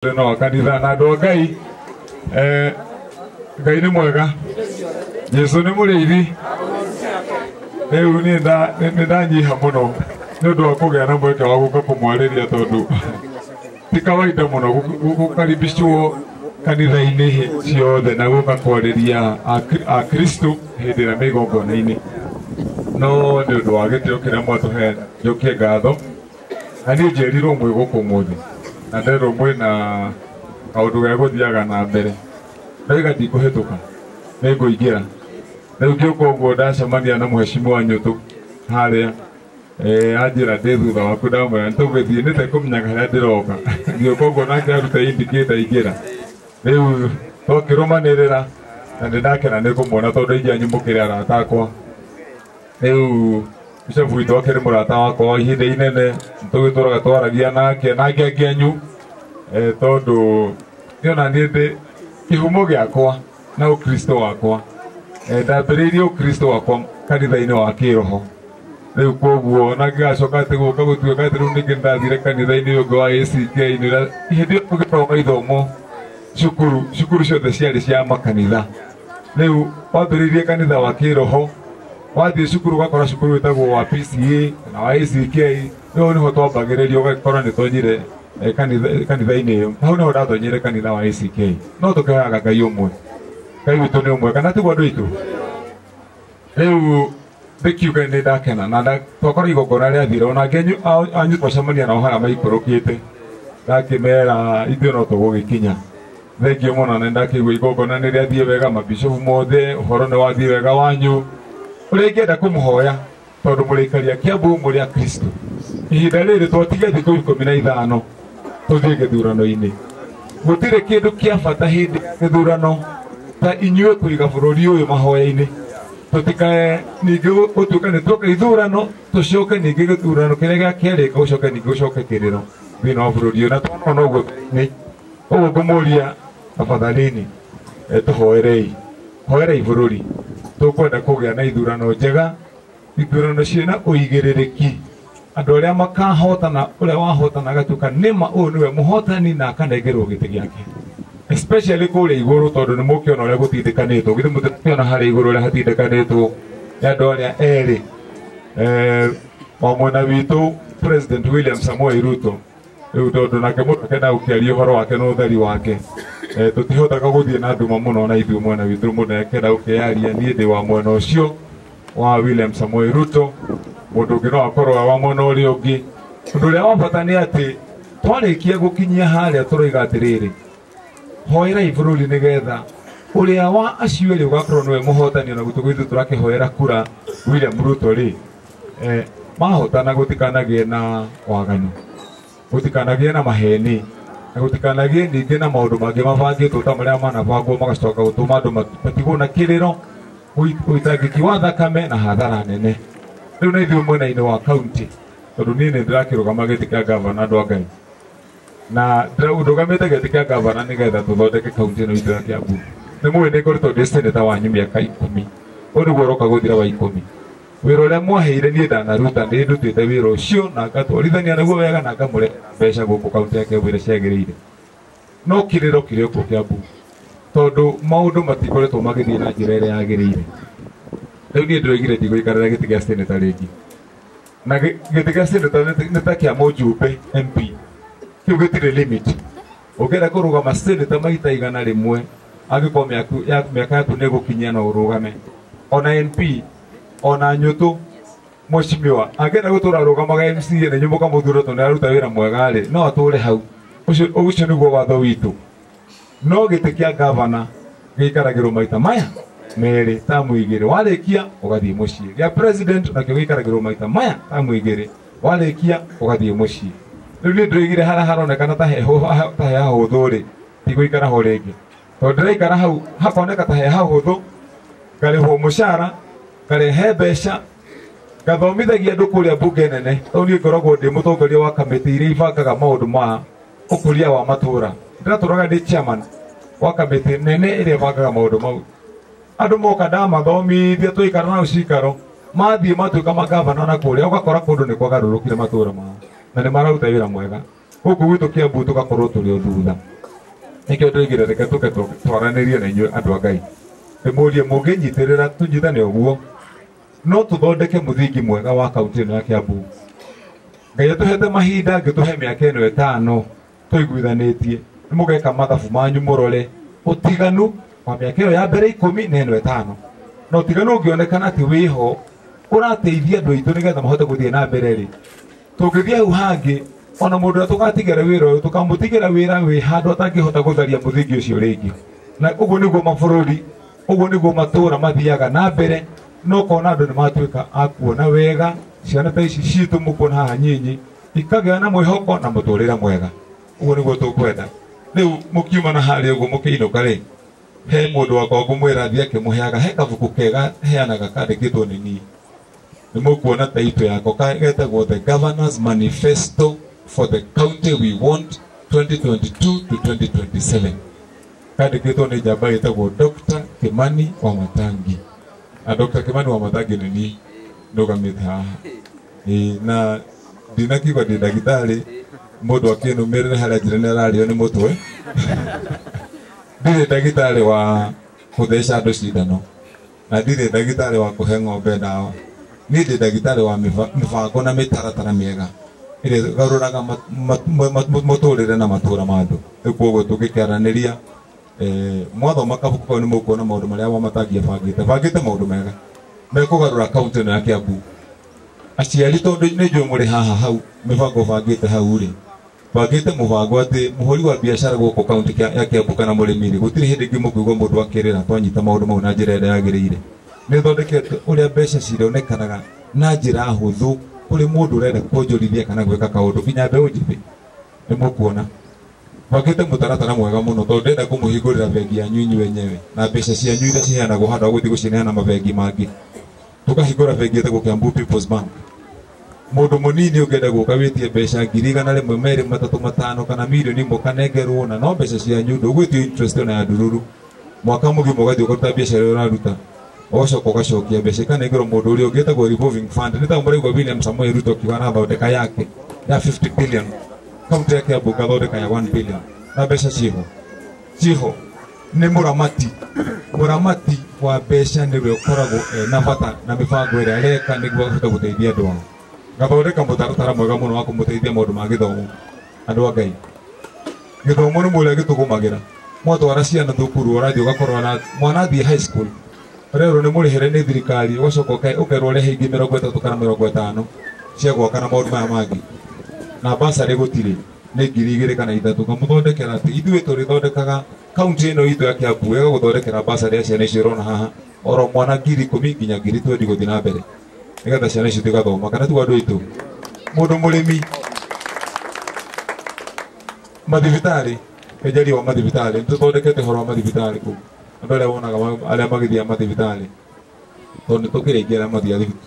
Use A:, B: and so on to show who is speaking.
A: No kanitha na andũ a Ngai, Ngai nĩ mwega, Jesũ nĩ mũrĩithi. Rĩu nĩ ndanyiha mũno nĩ ũndũ wa kũgĩa na mweke wa gũka kũmwarĩria, tondũ ti kawaida mũno gũkaribicwo kanitha-inĩ ciothe na gũka kwarĩria Akristo hĩndĩ ĩrĩa me igongona-inĩ. No nĩ ũndũ wa gĩtĩo kĩrĩa mwatũhe, njokie ngatho. Na niĩ njĩrirwo mwĩ gũkũ ũmũthĩ na nderwo mwĩna kaũndũ gegũthiaga na mbere, ndauga ndikũhĩtũka, nĩngũingĩra. Rĩu ngĩũka ũguo ndacemania na mũhecimiwa Nyũtũ harĩa, anjĩra ndĩ thutha waku, ndamwĩra nĩtũgũthiĩ nĩtekũmenyaga harĩa ndĩroka. Ngĩũka ũguo nake aruta indicator aingĩra. Rĩu twakĩrũmanĩrĩra na nĩndakena nĩ kũmuona, tondũ aingĩ anyu mũkĩrĩ arata akwa. Rĩu bishop witũ akĩrĩ mũrata wakwa wa ihinda inene, nĩtũgĩtũraga twaragia nake na angĩ angĩ anyu, tondũ niona niĩ ndĩ kĩhumo gĩakwa na ũkristo wakwa, ndambĩrĩirie ũkristo wakwa kanitha-inĩ wa kĩroho. Rĩu koguo na ngĩgacoka atĩ gũka gũtuĩka atĩ rĩu ningĩ nĩndathire kanitha-inĩ ũngĩ wa ACK. Hĩndĩ ĩyo tũgĩthoma ithomo cukuru, cukuru ciothe ciarĩ cia makanitha. Rĩu wambĩrĩirie kanitha wa kĩroho, wathiĩ cukuru ũgakora cukuru wĩtagwo wa PCA kana wa ACK. Rĩu nĩho twambagĩrĩria, ũgakora nĩ tonyire kanitha-inĩ ĩyo. Hau nĩho ndatonyire kanitha wa ACK. No tũkĩhoyaga Ngai ũmwe, Ngai witũ nĩ ũmwe, kana tiguo andũ aitũ? Rĩu ndĩkiuga nĩ ndakena na twakora igongona rĩathira, ona angĩ anyu twacemania nao harĩa maikũrũkĩte, ndakĩmera ithuĩ no tũgũgĩkinya. Thengio mũno, na ndakĩigua igongona nĩ rĩathiĩ wega, mabishopu mothe ũhoro nĩ wathiĩ wega wanyu. Ũrĩa ingĩenda kũmũhoya, tondũ mũrĩikaria Kiambu mũrĩ a Kristo, ihinda rĩrĩ twatiga thikũ 15 tũthiĩ gĩthurano-inĩ, gũtirĩ kĩndũ kĩa bata hĩndĩ ya gĩthurano ta inyuĩ kũiga bũrũri ũyũ mahoya-inĩ. Tũtikae ningĩ gũtuĩka nĩ tuoka ithurano, tũcoke ningĩ gĩthurano kĩrĩa gĩa kerĩ gũcoke ningĩ gũcoke kĩrĩro thĩinĩ wa bũrũri ũyũ, na twanona ũguo mbere-inĩ. Ũguo ngũmũria tafadhalini, tũhoerei, hoerei bũrũri. Tũkwenda kũgĩa na ithurano njega, ithurano ciĩna ũigĩrĩrĩki, andũ arĩa makahotana, ũrĩa wahotana agatuĩka nĩma ũyũ nĩwe mũhotani na akanengerwo gĩtĩ gĩake, especially kũrĩa igũrũ, tondũ nĩ mũkĩona ũrĩa gũtindĩkanĩtwo. Githĩ mũtikĩona harĩa igũrũ ũrĩa hatindĩkanĩtwo nĩ andũ arĩa erĩ, wa mwena witũ President William Samoei Ruto? Rĩu tondũ nake mũndũ akenda gũkĩaria ũhoro wake na ũtheri wake, tũtihotaga gũthiĩ na nduma mũno na ithuĩ mwena witũ mũndũ akenda gũkĩaria. Niĩ ndĩ wa mwena ũcio wa William Samoei Ruto, mũndũ ũngĩ no akorwo wa mwena ũrĩa ũngĩ. Ũndũ ũrĩa wa bata nĩ atĩ twarĩkia gũkinyia harĩa tũroiga atĩrĩrĩ, hoerai bũrũri nĩgetha ũrĩa wa acio erĩ ũgakorwo nĩwe mũhotani, ona gũtuĩka ithuĩ tũrakĩhoera kura William Ruto rĩ, mahotana gũtikanagĩe na waganu, gũtikanagĩe na maheni, na gũtikanagĩe ningĩ na maũndũ mangĩ mabangĩtwo ta marĩa manabangwo magacoka gũtũma andũ matigwo na kĩrĩro, ũitangĩki wa thakame na hathara nene. Rĩu na ithuĩ mwena-inĩ wa kaunti, tondũ niĩ nĩ ndĩrakĩrũgama gĩtĩ kĩa gavana, andũ a Ngai, na ndũgamĩte gĩtĩ kĩa gavana nĩgetha tũthondeke kaunti ĩno itũ ya Kiambu. Nĩ mũĩ nĩ ngoretwo ndĩ seneta wanyu mĩaka 10, ũyũ nĩguo ũroka gũthira wa 10. Wĩra ũrĩa mwaheire niĩ ndanaruta, nĩ ndutĩte wĩra ũcio na ngatwarithania naguo wega na ngamũrehera mbeca gũkũ kaunti ya Kiambu ĩrĩa ciagĩrĩire. No kĩrĩro kĩrĩ okuo Kiambu, tondũ maũndũ matikoretwo magĩthiĩ na njĩra ĩrĩa yagĩrĩire. Rĩu niĩ ndĩroigire ndigũikarĩra gĩtĩ gĩa seneta rĩngĩ, na gĩtĩ gĩa seneta nĩ ta kĩa mũjumbe MP, kĩu gĩtirĩ limit. Ũngĩenda kũrũgama seneta maita 100, angĩkorwo mĩaka yaku nĩ ĩgũkinyia, no ũrũgame. Ona MP, ona Nyũtũ mheshimiwa angĩenda gũtũra arũgamaga MCA na inyuĩ mũkamũthura tondũ nĩaruta wĩra mwega rĩ, no atũre hau. Ũcio nĩguo watho witũ. No gĩtĩ kĩa gavana gĩikaragĩrwo maita maya merĩ, tamu 2, warĩkia ũgathiĩ mũciĩ. Gĩa president nakĩo gĩikaragĩrwo maita maya, tamu 2, warĩkia ũgathiĩ mũciĩ. Rĩu niĩ ndĩroigire harĩa haronekana ta he hahũthũ rĩ, tigũikara ho rĩngĩ, tondũ ndĩraikara hau hakoneka ta he hahũthũ, ngarĩhwo mũcara, ngarehe mbeca, ngathomithagia andũ kũrĩa mbunge nene, tondũ niĩ ngoragwo ndĩ mũtongoria wa kamĩtĩ iria ibangaga maũndũ ma ũkũria wa matũra. Ndĩratũraga ndĩ chairman wa kamĩtĩ nene ĩrĩa ĩbangaga maũndũ mau. Andũ moka ndamathomithia, twaikara nao cikaro, mathiĩ matuĩka magavana na kũrĩa, ũgakora kũndũ nĩ kwagarũrũkire matũra mao na nĩ mararuta wĩra mwega. Gũkũ gwitũ Kiambu tũgakorwo tũrĩ o thutha. Nĩkĩo ndĩroigire reke tũke twaranĩrie na inyuĩ andũ a Ngai. Ndĩmũrie mũngĩnyitĩrĩra tũnyitane ũguo no tũthondeke mũthingi mwega wa kaunti ĩno ya Kiambu. Ngai atũhete mahinda angĩtũhe mĩaka ĩno 5 tũiguithanĩtie nĩ mũgeka mathabu manyu mũrore ũtiganu wa mĩaka ĩyo ya mbere 10 na ĩno 5 na ũtiganu ũngĩonekana atĩ wĩho ũrateithia andũ aitũ nĩgetha mahote gũthiĩ na mbere rĩ, tũngĩthiĩ hau hangĩ ona mũndũ ũrĩa tũgatigĩra wĩra ũyũ tũkamũtigĩra wĩra wĩ handũ atangĩhota gũtharia mũthingi ũcio rĩngĩ. Na ũguo nĩguo mabũrũri, ũguo nĩguo matũũra mathiaga na mbere, no kona andũ nĩ matuĩka a kuona wega ciana ta ici citũ mũkuona haha nyinyi ikagĩa na mwĩhoko na mũtũrĩre mwega. Ũguo nĩguo tũkwenda. Rĩu mũkiuma na harĩa ũguo mũkĩinũka rĩ, he mũndũ wakwa ngũmwĩra athiĩ akĩmũheaga, he kabuku kega heanaga kandĩkĩtwo nĩ niĩ. Nĩ mũkuona taitũ yako getagwo The Governor's Manifesto for the County We Want 2022 to 2027. Kandĩkĩtwo nĩ njamba ĩtagwo Dr. Kimani Wamatangi. Na Dr. Kimani Wamatangi nĩ niĩ ndũgamĩte haha. Na ndinakiuga ndĩ ndagĩtarĩ, mũndũ akĩnũmĩrĩre harĩa njĩra nĩ ararĩo nĩ mũtwe. Ndirĩ ndagĩtarĩ wa gũtheca andũ cindano, na ndirĩ ndagĩtarĩ wa kũhe ng'ombe ndawa. Niĩ ndĩ ndagĩtarĩ wa mĩbango na mĩtaratara mĩega ĩrĩa ĩgarũraga mũtũrĩre na matũra ma andũ. Rĩu koguo tũngĩkĩaranĩria, mwathoma kabuku kau nĩ mũkuona maũndũ marĩa Wamatangi abangĩte. Bangĩte maũndũ mega mekũgarũra kaunti ĩno ya Kiambu. Aciari tondũ nĩ njũĩ mũrĩ haha hau mĩbango bangĩte hau rĩ, bangĩte mũbango atĩ mũhũri wa biacara gũkũ kaunti ya Kiambu kana mũrĩmi rĩ, gũtirĩ hĩndĩ ĩngĩ mũkũigua mũndũ akĩrĩra twanyita maũndũ mau na njĩra ĩrĩa yagĩrĩire. Nĩ thondekete ũrĩa mbeca cirionekanaga na njĩra hũthũ kũrĩ mũndũ ũrenda kuonjorithia kana gwĩka kaũndũ nginya mbeũ njĩthĩ. Nĩ mũkuona bangĩte mũtaratara mwega mũno tondũ ndĩrenda kũmũhingũrĩra bengi yanyu inyuĩ enyewe na mbeca cianyu iria ciheanagwo handũ ha gũthiĩ gũcineana mabengi mangĩ. Tũkahingũra bengi ĩtagwo Kiambu People's Bank. Mũndũ mũnini ũngĩenda gũka wĩtie mbeca 100,000 2 3 5 kana 1,000,000 ũkanengerwo, na no mbeca cianyu ndũgwĩtio interest ona ya ndururu. Mwaka mũgima ũgathiĩ ũkaruta biacara ĩrĩa ũraruta, ũgacoka ũgacokia mbeca ikanengerwo mũndũ ũrĩa ũngĩ ĩtagwo revolving fund. Nĩ ta mũraigua William Samoei Ruto akiuga arathondeka yake ya 50 billion, kaunti ya Kiambu ĩgathondeka ya 1 billion, na mbeca ciĩho. Ciĩho nĩ mũramati. Mũramati wa mbeca nĩwe ũkoragwo ena bata na mĩbango ĩrĩa areka nĩguo ahote gũteithia andũ ao. Ngathondeka mũtaratara mwega mũno wa kũmũteithia maũndũ ma gĩthomo. Andũ a Ngai, gĩthomo nĩ mũrĩa gĩtũgũmagĩra. Mwatwara ciana thukuru ũrathiĩ ũgakorwo na mwana athiĩ high school, ũrerwo nĩ mũrĩhĩre nĩ thirikari, ũgacoka ũkerwo ũrehe ingĩ 30 kana 50 cia gwaka na maũndũ maya mangĩ. Na basarĩ gũtirĩ, nĩ 2,000 kana 3. Ngamũthondekera atĩ ithuĩ tũrĩthondekaga kaunti ĩno itũ ya Kiambu ĩgagũthondekera basarĩ ya ciana icio ũrona haha, oro mwana 10,000 nginya 20,000 gũthiĩ na mbere, nĩgetha ciana icio tigathoma. Kana tiguo andũ aitũ? Mũndũ mũrĩmi, mathibitarĩ, enjeria wa mathibitarĩ, nĩtũthondekete ũhoro wa mathibitarĩ kũu. Andũ arĩa wonaga arĩa magĩthiaga mathibitarĩ, tondũ nĩtũkĩrĩ aingĩ arĩa mathiaga thibitarĩ.